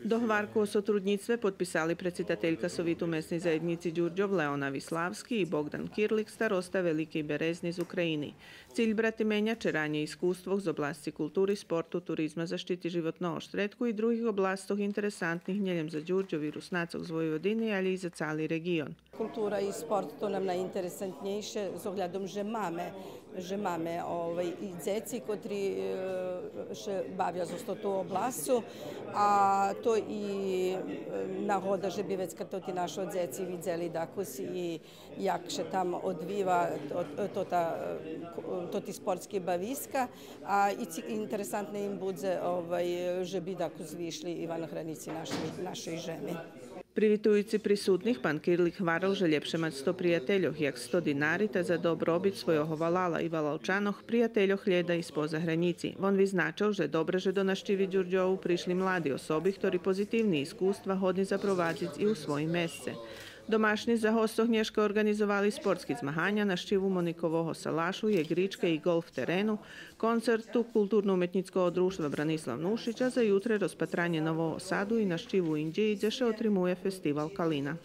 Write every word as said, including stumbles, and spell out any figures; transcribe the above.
Догварку о сотруднїцтве подписали предсидателька Совиту месней заєднїци Дюрдьов Леона Виславски и Богдан Кирлик, староста Великей Березни з України. Циль братименя — черанє искуствох з обласци култури, спорту, туризма, защити животного штредку и других областох интересантних нєлєм за Дюрдьов и Руснацох з Войводини, алє и за цали реґион. Култура и спорт то нам найинтересантнєйше, з оглядом же маме, же маме, овай, и дзеци котри, е, ше бавя зоз тоту обласцу, а то и, е, нагода же би вецка тоти нашо дзеци видзели дакус и як ше там одвива то, тота, е, тоти спортски бависка, а и ци-, интересантне им будзе, овай, же би дакус вишли и ван гранїци нашей, нашей жеми. Привитуюци присутних, пан Кирлик гварел же лєпше мац сто приятельох як сто динари, та за добробит свойого валала и Валалчанох приятельох глєда и споза гранїци. Вон визначел же добре же до нащиви Дюрдьову пришли млади особи, хтори позитивни искуства годни запровадзиц и у своїм месце. Домашнї за госцох нєшка орґанизовали спортски змаганя, нащиву Моникового салашу, єґричке и ґолф терену, концерт у Културно-уметнїцкого дружтва Бранислав Нушич, а за ютре розпатранє Нового Саду и нащиву Индїї, дзе ше отримує фестивал Калина.